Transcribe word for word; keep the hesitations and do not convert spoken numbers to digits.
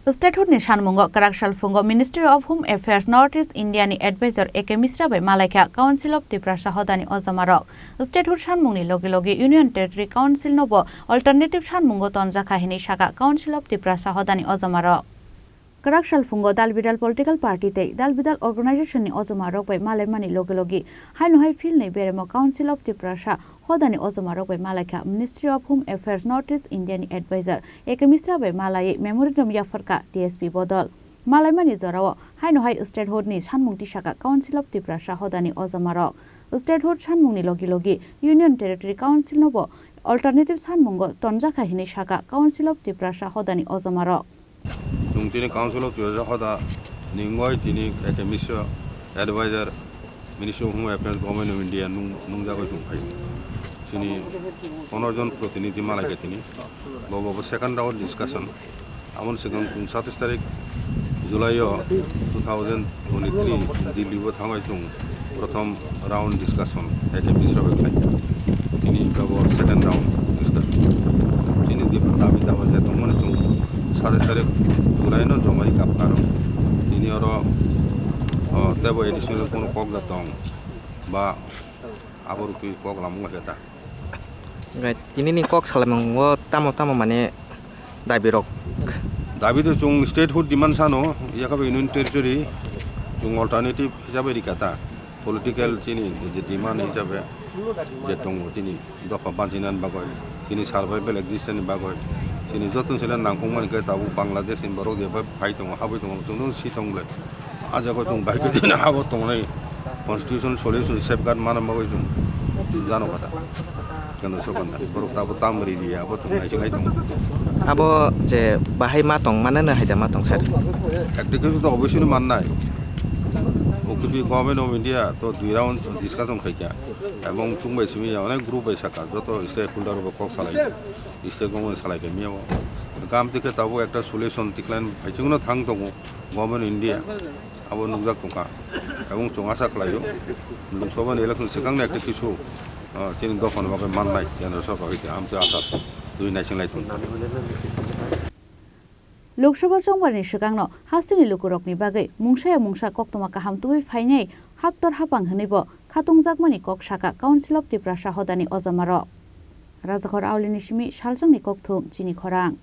Statehood ni sanmungo kwrak salphungo Ministry of Home Affairs North East India ni advisor A K Mishra bai malaikha Council of Tiprasa hodani ojamarok. Statehood sanmungni logi logi Union Territory Council no bo alternative sanmungo tonjakha hinwi sakha Council of Tiprasa hodani ojamarok. Kwrak salphungo dal bidal political party tei dal bidal organization ni ojamarok bai malaimani logi logi haino hai field ni beremo Council of Tiprasa hodani ojamarok bai malaikha Ministry of Home Affairs North East India ni advisor A K Mishra bai malaiwi memorandum yapharkha D S P bodol. Malaimani jorao haino hai statehood ni sanmung tisakha Council of Tiprasa hodani ojamarok. Statehood sanmungni logi logi Union Territory Council no bo alternative sanmungo tonjakha hinwi sakha Council of Tiprasa hodani ojamarok. Chwng tini Council of Tiprasa hoda ningoi tini A K Mishra advisor Ministry of Home Affairs Government of India nung-, nungjagoi chwng phai. Chini pono jon protinidhi malaikha tini. Bo, bo, bo second round discussion. Amoni swkang chwng satais tarik July o two thousand twenty-three Delhi o thangwi chwng prothom round discussion A K Mishra bai khlai. Tini abo second round discussion. Chini di dabi dawa je tongmani chwng satais tarik July no jomai kapkha aro. Tini oro, o, tebo additional kono kok da tong ba abo rukwi kok lamung khe ta. Hingke tinini kok salaimung o tamo tamo mane dabi rok? Dabi to chwng statehood demand sano, yakabo Union Territory chwng alternative hisabe rikha ta, political chini je demand hisabe je tongo chini dopha bachinani bagoi, chini survival existence ni bagoi, chini joto sila nangkukmani khe tabuk Bangladesh ni borok je phai tongo, habwi tongo, chwngno si tongle. Ah jaga o chwng bai khe abo tongnai constitution solution safeguard mana bagwi chwng jano kata. Kendra sorkar thani borok abo tam ri ri abo chwng naising nai tongo. Abo je bahai ma tong mane na haida ma tong sari? Ekta kisu to obviously mannai. O K P Government of India to dui round discussion khaikha. Ebong chwng bai simi ya onek group bai saka joto stakeholder rok kok salai. State government salai khe miya o. Gam tikhe tabuk ekta solution tikhlai phai chwngno thang tongo government India. Abo nukjak tongkha. Ebong chwng asa khlaio. Lok Sabha ni election swkangni ekta kisu, ah, chini dophani bagwi mannai kendra sorkar hoite amtwi asa twi naising lai tong. Lok Sabha chongbarni swkangno hasteni lukurokni bagwi mungsaya mungsa koktwma kaham tubui phainai haktor hapang hwnwibo khatungjakmani kok sakha Council of Tiprasa hodani ojamarok. Rajakhor Aulini simi salsongni kokthum chini khorang.